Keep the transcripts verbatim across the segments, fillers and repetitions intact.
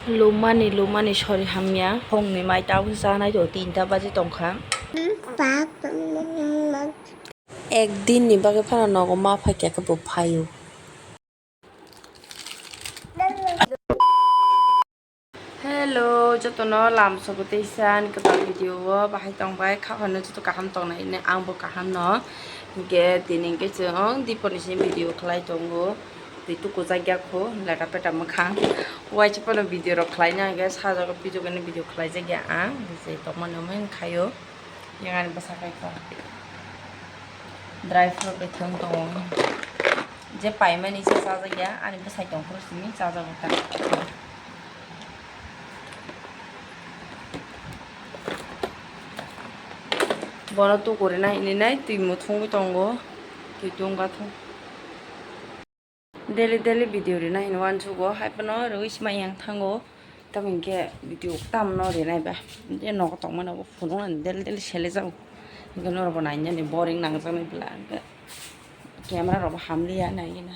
Lumani, lumani sori hamya. Phungni mai tabuk chanai do tinta baji tongkha. Ekdin ni bagwi phano nogo ma phaikha khe bo phaio. Hello, jotono lam sobo teisa ani kwtal video o bahai tongbai kha phano joto kaham tongnai hwnwi ang bo kaham no. Hinkhe tini hinkhe chwng Dipor ni simi video khlai tongo. Twi tukujakya kho leta peta mwkhang. Waisa phano video rok khlaina hinkhe sajagwi pijagwi video khlaijakya ang. Tongmani omo hinkhaio. Yang ani bwsa kai kho. Dry fruit bai thang tongo. Je paimani se chajakya, ani bwsai tong phuru simi chajago ta. Bono tukurinai hininai twi muthungwi tongo. Twi tungkha thung. Daily daily video rina hino uansugo, hai phano rwi sima yang thango. Tamo hinkhe video tamno rinai ba. Je nogo tongmani bo phunuknani daily daily selejago. Hinkhe norokbo nainani boring nangjaknai bwla hinkhe camera rokbo hamliya naina.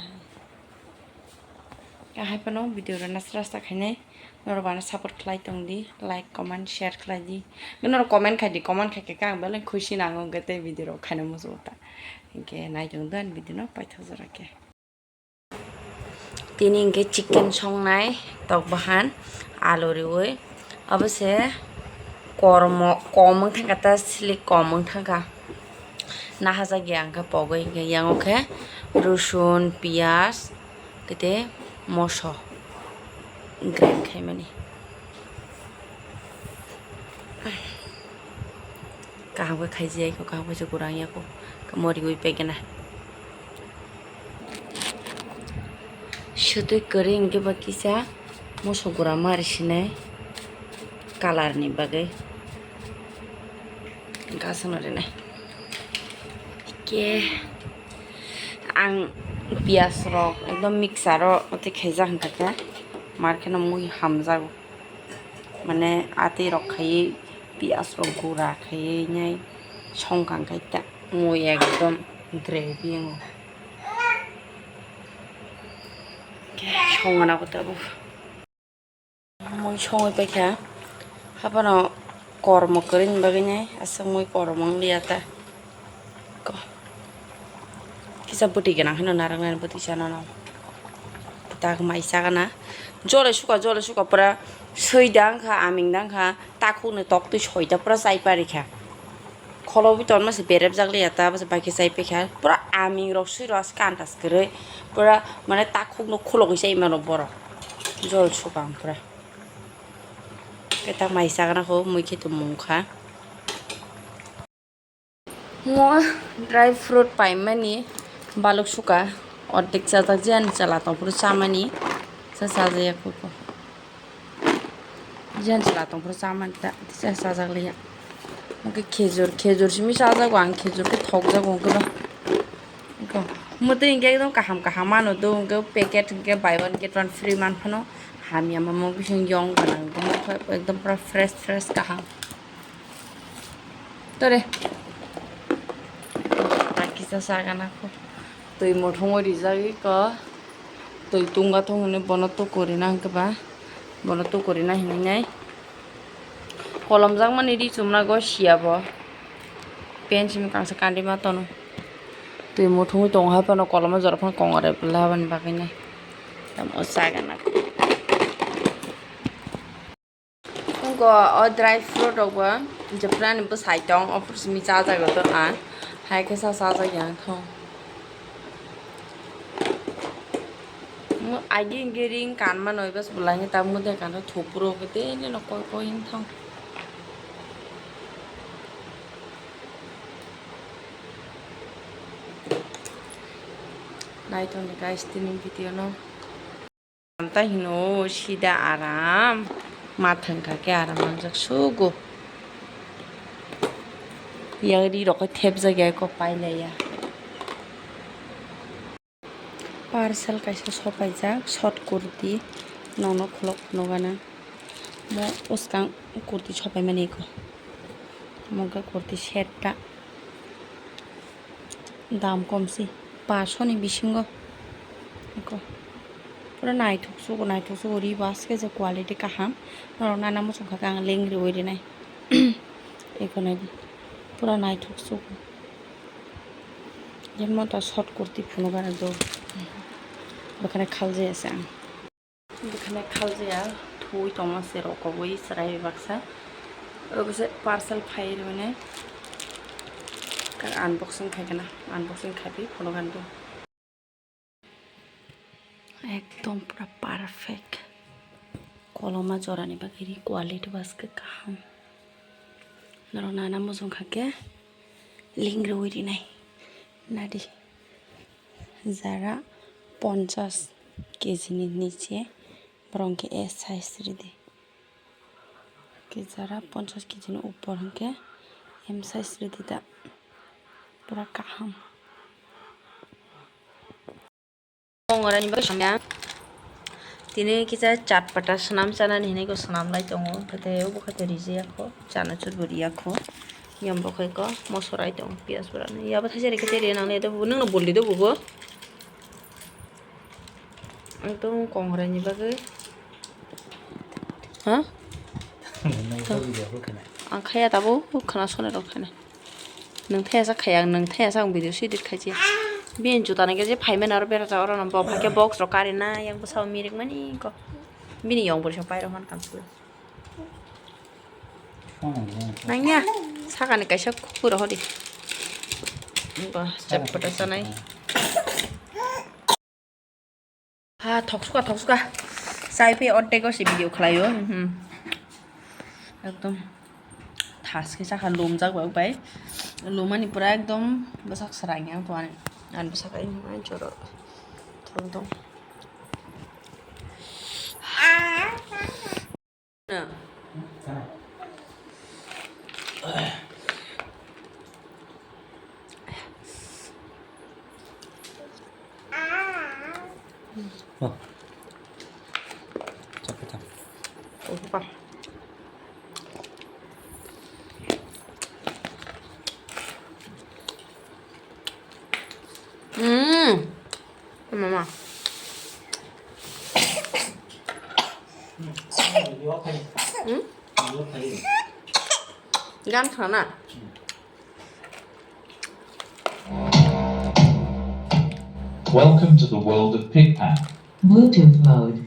Hai phano video rina srasta khainai. Norok bo ano support khlai tongdi, like, comment, share khlai di. Norok comment khai di, comment khai khe ang belai khusi nango hinkhe tei video rok khaina muchungo ta. Hinkhe nai tongdi ani video no paithak jora khe. Tini hinkhe chicken songnai tok bahan alu riui. Abo se kormo kom wng thangkha ta sili kom wng thangkha. Nahajak ya hinkhe pogwi hinkhe yango khe rosun, piyaj, kete moso grind khaimani. Kaham khe khaijak ya kho, kaham khe se gurang ya kho, kamo riui pegena. Sotwi kwrwi hinkhe ba kisa moso gura mari sinai colour ni bagwi. Gasano rinai. Ke ang piyaj rok ekdom mixer o tei khaijak hinkha khe mar kheno mui hamjago. Mane atwi rok khaiwi piyaj rok gura khaiwi nai songkang khai ta mui ekdom gravy wngo. Songna bo tabuk. Mui songwi paikha. Haphano kormo kwrwini bagwi nai aswk mui kormo wng liya ta. Ko-, kisa bwtwi gwnang kheno narwknani bwtwi chana no. Tak mai chakana. Jole suka, jole suka pura swi dang kha, aming dang kha, takhukni toktwi soita pura chai parikha. Kholo bwtwi tonma se berep jak liya ta, bwsa bai khe chai paikha. Pura aming rok swi rw as kantas kwrwi. Pura mane takhuk no khulogwi chai mano borok. Jol sukang pura. Khe ta mai chakna kho mui khe tongmung kha. Mo dry fruit paimani baluk suka. Ordek chajak jani chwla tongphuru chamani. Sa chajaya kho kho. Jani chwla tongphuru chamani ta, tisa chajak liya. Hwnkhe khejur, khejur simi chajago ang, khejur khe thokjago hwnkhe ba. Hwnkhe mwtwi hwnkhe ekdom kaham kaham mano do, hwnkhe packet hwnkhe buy one get one free man phano hamya mamo bising yong gwnang, ekdom pura fresh fresh kaham. Tore. Kisa sagana kho. Twi muthungwi rijagwi kho. Twi tungga thung hwnwi bono tukurina hwnkhe ba. Bono tukurina hinwi nai. Kolomjakmani ri chumna go siya bo. Pen simi kangsa kandi ma tono. Twi muthungwi tongo hai phano koloma jora phano kongor epla habani bagwi nai. Tamo sagana kho. Wngkha o dry fruit rok bo jephru ani bwsai tong, o phuru simi chajago to ang, hai khe sa chajak ya wngkha. Agi hwnkhe ring kanma noi bas belai khe tabuk de kanto thopro khe tei nino koi koi wngkha. Nai tongdi guys tini video no. Tei hino sida aram, ma thangkha khe aram mangjak sugo. Yang ri rok khe thepjak ya, kok pailaiya. Parcel kaisa sopaijak, short kurti, nono khulok nugana. Mo uskang kurti sopaimani ko. Mo khe kurti set ta. Dam kom se, paanch sho ni bisingo. Eko. Pura naithok sugo, naithok sugo, ri bo aske je quality kaham. Norok nana muchung kha khe ang link riwi rinai. Eko naidi. Pura naithok sugo. Jemon ta short kurti phunukgana do. Bekhane khaljaya se ang. Bekhane khaljaya, thui tongma se rokobwi chwrai baksa. Obo se parcel phai rwnai. Unboxing khaikhe na, unboxing khaiwi phunukgana do. Ekdom pura perfect. Koloma jorani bagwi ri quality baske kaham. Norok nana muchung kha khe link riwi rinai. Nadi. Jara ponchas kg ni niche borok khe S size ridi. Khe jara ponchas kg ni upor hwnkhe M size ridi da. Pura kaham. Kongorani bagwi samya. Tini kisa chatpata swnam chanani hinwi khe swnam lai tongo. Khe tei obo khe tei rijiyakho. Chanachur bo riyakho. Yang bo khe ko moso rai tongo. Piyaj bo rani. Yabo thaisa rikhe tei riya nangnai. Nwngno buldi do bugo. Ekdom kongorani bagwi. Ha? Ang khaya tabo khwna sonai rok khana. Nwng thaya sak khaya, nwng thaya sak ang video si edit khai si. Bini juta nang khe je phaimani aro bera jak oro no bo phai khe box rok kari na yang bwsao mirik mani ko. Bini yong bwrwi sa pai rok man kam su. Nangya sakani kaisa khukui rok hodi. Ba chapata sanai. Ha, thoksuka, thoksuka. Chai phi ordek o se video khlaio. Mhm. Ekdom thas khe sakha lumjak bai bai. Lumani pura ekdom bwsak srang yang to ani. Ani bwsak ai mai joro. Thong thong. Mm. Mama. Hmm? Gan khana. Welcome to the world of Pikpak. Bluetooth mode.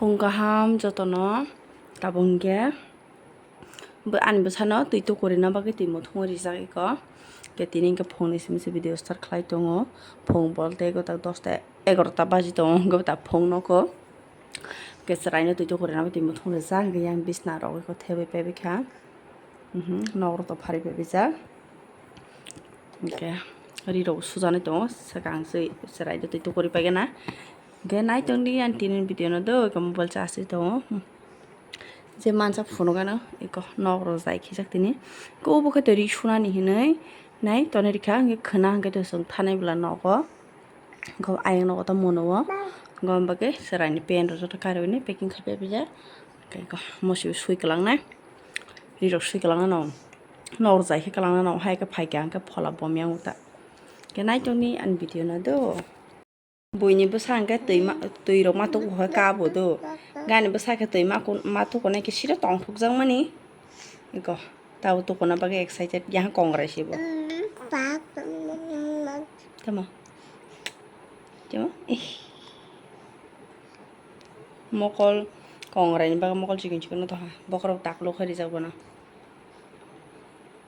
Phung kaham jotono tabuk hwnkhe bo ani bwsano twi tukurina bagwi twi muthungwi rijak eko. Hwnkhe tini hwnkhe phungni simi se video start khlai tongo. Phung bolte eko tak dosta egarota baji tongo hwnkhe bo tak phung nogo. Hwnkhe chwraino twi tukurina bagwi twi muthung rijak hwnkhe yang bisna rok eko thebwi pebwi kha. Mhm, nok rok to phari pebwi jak. Hwnkhe ri rok sujanai tongo swkang se chwraino twi tukuri paigana. Hwnkhe naitongdi ani tini video no do eko mobile charge ri tongo. Je mansa phunukgano eko nok rok jai khijak tini. Eko obo khe to ri sunani hinwi nai tonwi rikha hwnkhe khwna hwnkhe to chwng thanai bwla nogo. Eko ayang nogo to mono o. Eko bagwi chwraini pant rok joto kariwi packing khai pebijak. Eko mosi sui kwlangnai. Ri rok sui kwlangna no. Nok rok jai khe kwlangna no hai khe phaikha hwnkhe phola bomyang ta. Hwnkhe naitongdi ani video no do. Buini bwsa hwnkhe twi ma-, twi rok ma tuku hai kabo do. Gani bwsa khe twi ma kun-, ma tukunai khe siro tongthokjakmani. Eko, tabo tukuna bagwi excited, yang kongrai se bo. Tamo? Tamo? Ih. Mokol kongrai ni bagwi mokol chikon chikon no tongkha. Bokhorok daklo khe rijak bono.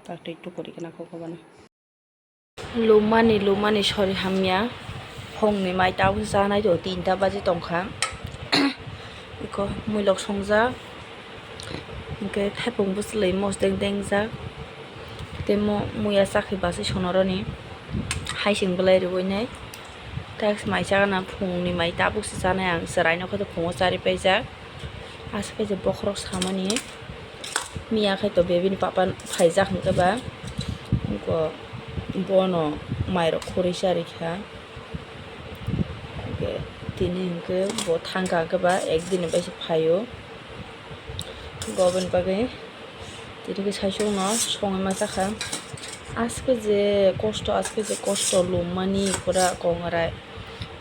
Taktwi tukuri khna kok bono. Lumani, lumani sori hamya. Phungni mai tabuk se chanai tongo, tinta baji tongkha. Eko muilok songjak. Hwnkhe thaipung bwchwlwi mosdeng dengjak. Tei mo-, muya chakhi bachwi sonoroni. Haising bwlai riwi nai. Tei mai chakna phungni mai tabuk se chanai ang chwraino khe phungo chari paijak. Aswk khe je bokhorok samani miya khe to bebini papa phaijak hwnkhe ba, bono mairok khurui charikha. Hwnkhe Tini hwnkhe bo thangkha hwnkhe ba ek din bai se phaio. Bo aboni bagwi tini khe saichung no songwi ma chakha. Aske je kosto, aske je kosto lummani pura kongrai.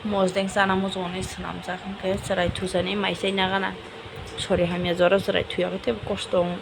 Mosdeng chana muchungni swnamjak hwnkhe chwrai thujani maisai nagana. Sori hamya jora chwrai thuya khe tebo kosto wng.